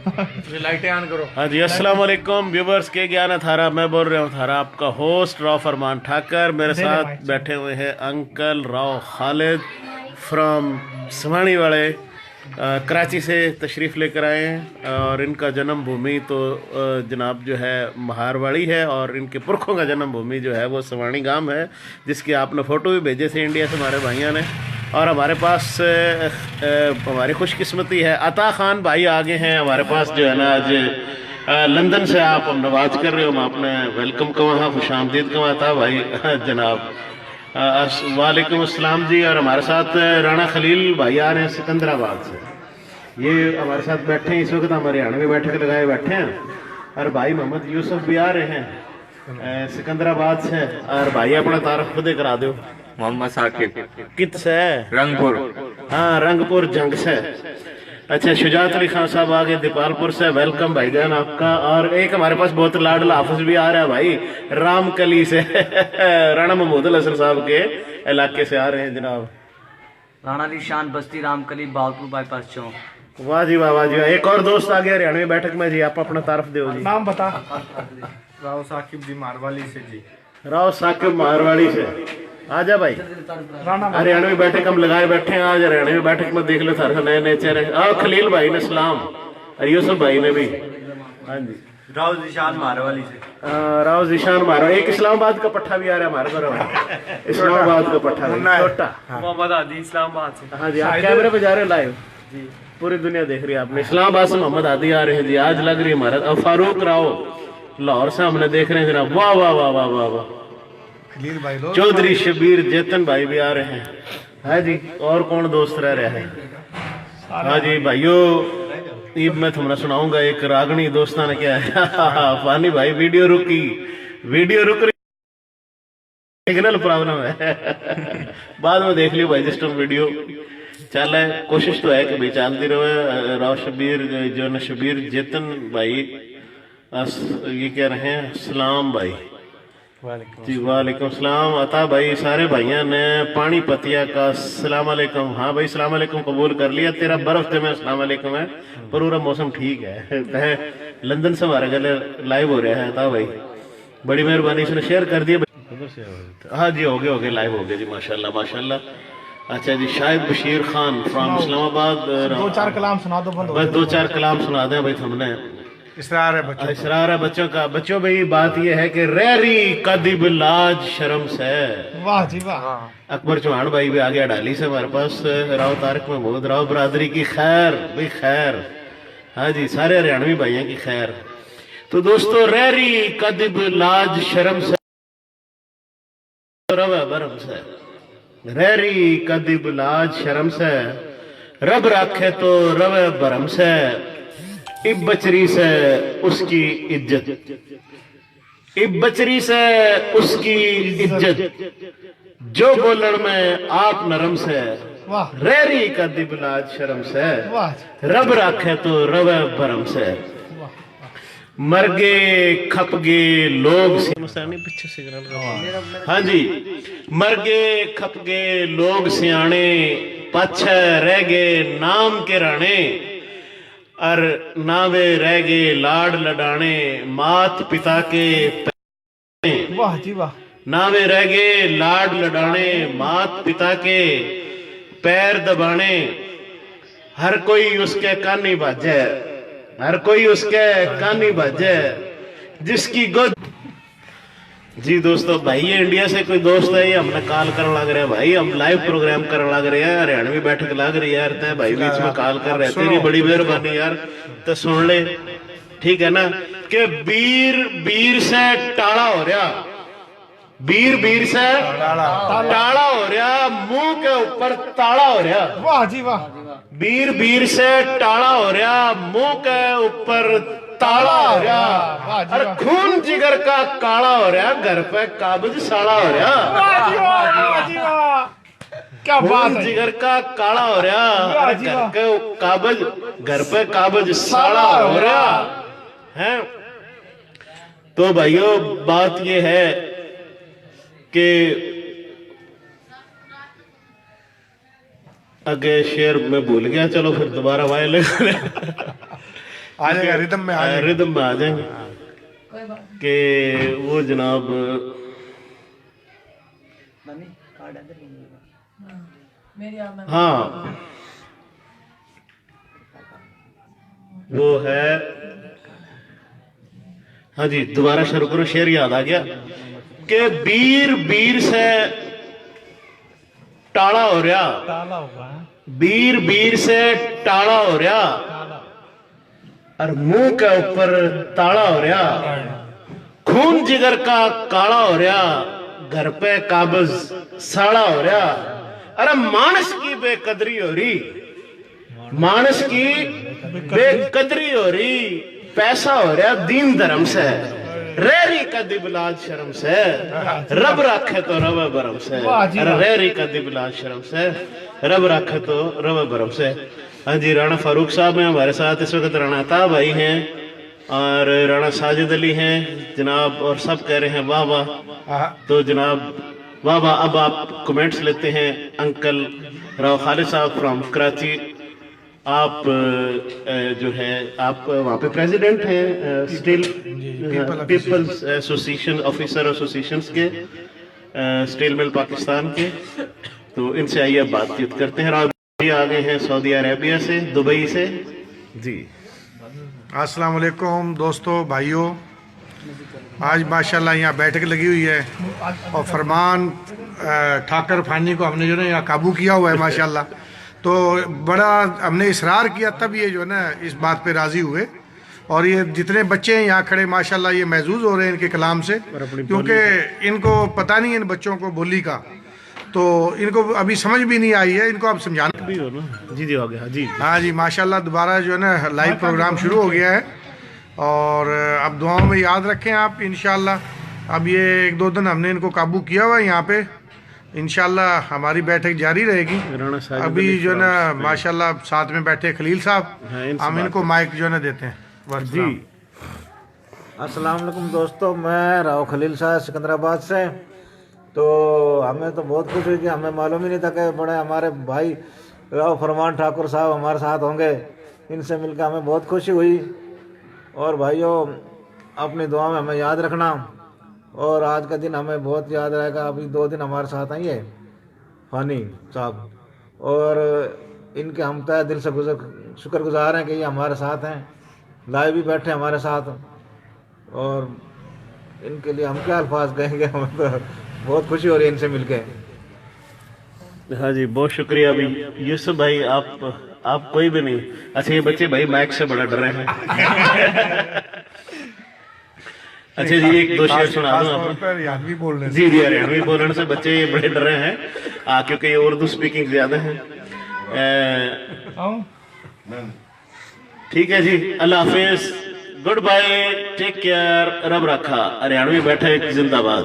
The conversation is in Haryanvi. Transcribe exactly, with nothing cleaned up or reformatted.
लाइटें ऑन करो। हाँ जी, अस्सलाम वालेकुम व्यूवर्स, के ज्ञान है थारा। मैं बोल रहा हूँ थारा आपका होस्ट राव फरमान ठाकर। मेरे साथ बैठे हुए हैं अंकल राव खालिद फ्रॉम सवानी वाले, अ, कराची से तशरीफ़ लेकर आए हैं। और इनका जन्मभूमि तो, अ, जनाब जो है, महारवाड़ी है और इनके पुरखों का जन्मभूमि जो है, वो सवानी गांव है, जिसकी आपने फ़ोटो भी भेजे थे इंडिया से हमारे भाइयों ने। और हमारे पास, अ, अ, हमारी खुशकिस्मती है, अता खान भाई आ गए हैं हमारे पास, जो है ना, आज, अ, लंदन से आप हम नवाज कर रहे हो, हम आपने वेलकम कहा, खुश आमदीद कहा था भाई। जनाब, अ, अस-, वालेकुम अस्सलाम जी। और हमारे साथ राणा खलील भाई आ रहे हैं सिकंदराबाद से, ये हमारे साथ बैठे हैं, इस वक्त हमारे हरियाणवी बैठक लगाए बैठे हैं। और भाई मोहम्मद यूसुफ भी आ रहे हैं, अ, सिकंदराबाद से। और भाई अपना तारफ खुद ही करा दो। मोहम्मद साकिब। कित से? रंगपुर। हाँ, रंगपुर जंग से। अच्छा, शुजात अली खान साहब आ गए दीपालपुर से, वेलकम भाईजान आपका। और एक हमारे पास बहुत लाडला हाफिज भी आ रहा है भाई, रामकली से। राणा महमूद अल हसन साहब के इलाके से आ रहे हैं जनाब। राणा अली शान बस्ती रामकली, बावलपुर बाईपास चौक। वाह जी वाह, वाह जी वाह। एक और दोस्त आ गया हरियाणवी बैठक में जी, आप अपना तारफ दो जी। नाम बता। राव साकिब जी मारवाली से जी। राव साकिब मारवाड़ी से। आजा भाई। राणा हरियाणवी बैठक हम लगाए बैठे हैं आज। हरियाणवी बैठक में देख लो थारे नए नए चेहरे। आओ खलील भाई ने सलाम, और यूसुफ भाई ने भी। हाँ जी। राव जीशान मारवाली से। अ, राव जीशान मारो, एक इस्लामाबाद का पट्ठा भी आ रहा है हमारे घर। इस्लामाबाद का पट्ठा भी, छोटा। मोहम्मद आदि इस्लामाबाद से। हाँ जी, आप कैमरे पे जा रहे हो लाइव। जी। पूरी दुनिया देख रही है आपने। इस्लामाबाद से मोहम्मद आदि आ रहे हैं जी, आज लग रही है हमारा। और फारूक राव लाहौर से हमने देख रहे हैं जनाब। वाह, वाह, वाह, वाह, वाह, वाह। खलील भाई लोग। चौधरी शबीर जेतन भाई भी आ रहे हैं। है जी, और कौन दोस्त रह रहा है? हाँ जी भाइयों, इब मैं थमने सुनाऊंगा एक रागनी दोस्तां ने क्या है। पानी भाई, वीडियो रुकी, वीडियो रुक रही, सिग्नल प्रॉब्लम है। बाद में देख लियो भाई, जिस टाइम वीडियो चल है, कोशिश तो है कि भाई चलती रहे। अ, राव शबीर, जो न शबीर जेतन भाई, अस-, ये कह रहे हैं सलाम भाई। वालेकुम जी, अस्सलाम। वालेकुम सलाम। अता भाई, सारे भाइयां ने पानीपतिया का सलाम अलैकुम। हाँ भाई, सलाम अलैकुम कबूल कर लिया। तेरा बर्फ ते में सलाम अलैकुम है, पर पूरा मौसम ठीक है। तै लंदन से हमारे गले लाइव हो रहा है अता भाई, बड़ी मेहरबानी, इसने शेयर कर दिया। हाँ जी, हो गए, हो गए, लाइव हो गए जी, माशाल्लाह, माशाल्लाह। अच्छा जी, शाहिद बशीर खान फ्रॉम इस्लामाबाद। दो चार कलाम सुना दो, बंद हो बस जाए। दो चार कलाम सुना दें भाई, थमने। इसरार है बच्चों का। इसरार है बच्चों का। बच्चों भाई, बात ये है कि रहरी कदिब लाज शर्म से। वाह जी वाह। अकबर चौहान भाई भी आ गया डाली से हमारे पास। राव तारक महमूद, राव बरादरी की खैर भाई, खैर। हाँ जी, सारे हरियाणवी भाइयों की खैर। तो दोस्तों, रहरी कदिब लाज शर्म से रवै भरम सै, रहरी कदिब लाज शर्म सै, रब राखे तो रवै भरम सै, इब बचरी सै उसकी इज्जत, इब बचरी सै उसकी इज्जत, जो बोलण में आप नरम सै, वाह। रहरी कदिब लाज शर्म सै, वाह। रब राखे तो रवै भरम सै। वाह। मरगे खपगे लोग सि-, पीछे सिग्नल का। हाँ जी, मरगे खपगे लोग सियाणे, पाछे रह गए नाम के राणे, अर नावे रह गए लाड लडाणे, मात पिता के पैर। वाह जी वाह। नावे रह गए लाड लडाणे, मात पिता के पैर दबाणे, हर कोई उसके कानी भाजै, हर कोई उसके कानी भाजै, जिसकी गोद। जी दोस्तों, भाई ये इंडिया से कोई दोस्त है, ये हमने कॉल करने लग रहे हैं भाई, हम लाइव प्रोग्राम करने लग रहे हैं, हरियाणवी बैठक लग रही है यार, तै भाई बीच में कॉल कर रहे हैं, तेरी बड़ी मेहरबानी यार, तो सुन ले, ठीक है ना, कि बीर बीर से टाला हो रहा, बीर बीर से टाला हो रहा, मुंह के ऊपर ताला हो रहा। वाह जी वाह। बीर बीर से टाला हो रहा, मुंह के ऊपर ताला हो रहा। वाह जी अरे वाह। खून जिगर का काला हो रहा, घर पे काबज साला हो रहा। वाह जी वाह, वाह जी वाह। क्या बात खून है। जिगर का काला हो रहा, वाह अरे जी घर वाह। के काबज, घर पे काबज साला हो रहा है। तो भाइयों, बात ये है कि आगे शेर मैं भूल गया, चलो फिर दोबारा वायरल। आ जाएगा, रिदम में आ जाएगा। रिदम में आ जाएंगे कि वो जनाब हाँ वो है। हाँ जी, दोबारा शुरू करो, शेर याद आ गया कि बीर बीर से टाला हो रहा, बीर बीर से टाला हो रहा, और मुंह के ऊपर ताला हो रहा, खून जिगर का काला हो रहा, घर पे काबज साला हो रहा। अरे मानस की बेकदरी हो रही, मानस की बेकदरी हो रही, पैसा हो रहा दीन धर्म से, रह रही कद इबलाज शर्म से, रब रखे तो रवे भरम से। अरे रह रही कद इबलाज शर्म से, रब रखे तो रवे भरम से। हाँ जी, राणा फारूक साहब हैं हमारे साथ इस वक्त, राणा अता भाई हैं और राणा साजिद अली हैं जनाब, और सब कह रहे हैं वाह वाह। तो जनाब वाह वाह। अब आप कमेंट्स लेते हैं। अंकल राव खालिद साहब फ्रॉम कराची, आप अ, जो है आप वहाँ पे प्रेसिडेंट हैं steel people's association, officer association के, स्टील मिल पाकिस्तान के। तो इनसे आइए बातचीत करते हैं। राव भी आ गए हैं सऊदी अरेबिया से, दुबई से। जी, अस्सलाम वालेकुम दोस्तों, भाइयों। आज माशाल्लाह यहाँ बैठक लगी हुई है और फरमान अ, ठाकर फानी को हमने जो ना यहाँ काबू किया हुआ है माशाल्लाह। तो बड़ा हमने इसरार किया, तब ये जो है ना इस बात पे राजी हुए। और ये जितने बच्चे हैं यहाँ खड़े, माशाल्लाह ये महजूज हो रहे हैं इनके कलाम से, क्योंकि इनको पता नहीं है इन बच्चों को बोली का। तो इनको अभी समझ भी नहीं आई है, इनको आप समझाना। भी हो ना। जी जी, हो गया जी। हाँ जी, माशाल्लाह दोबारा जो है ना लाइव प्रोग्राम शुरू हो गया है। और अब दुआओं में याद रखें आप, इंशाल्लाह। अब ये एक दो दिन हमने इनको काबू किया हुआ है यहाँ पे, इंशाल्लाह हमारी बैठक जारी रहेगी। राणा साजिद अभी अली जो है ना फ्रांस से। माशाल्लाह साथ में बैठे खलील साहब, हाँ, इनसे हम बात इनको करते माइक जो है ना देते हैं। वर्क जी। फ्रॉम। अस्सलाम वालेकुम दोस्तों, मैं राव खलील शाह सिकंदराबाद से। तो हमें तो बहुत खुशी हुई कि हमें मालूम ही नहीं था कि बड़े हमारे भाई राव फरमान ठाकुर साहब हमारे साथ होंगे। इनसे मिलकर हमें बहुत खुशी हुई। और भाइयों, अपनी दुआ में हमें याद रखना। और आज का दिन हमें बहुत याद रहेगा। अभी दो दिन हमारे साथ आई है फानी साहब, और इनके हम तहे दिल से गुजर शुक्रगुजार हैं कि ये हमारे साथ हैं, लाइव भी बैठे हमारे साथ। और इनके लिए हम क्या अल्फाज कहेंगे, हमें तो बहुत खुशी हो रही है इनसे मिलके। हाँ जी, बहुत शुक्रिया भाई। यूसुफ भाई, आप आप कोई भी नहीं। अच्छा, ये बच्चे भाई माइक से बड़ा डरे हैं। अच्छा जी, एक दो शेर सुना दूं आपको। हरियाणवी बोलने जी जी, हरियाणवी बोलने से बच्चे ये बड़े डरे हैं। हाँ, क्योंकि ये उर्दू स्पीकिंग ज्यादा है। अ, ठीक है जी, अल्लाह हाफिज, गुड बाय, टेक केयर, रब रखा। हरियाणवी बैठक जिंदाबाद।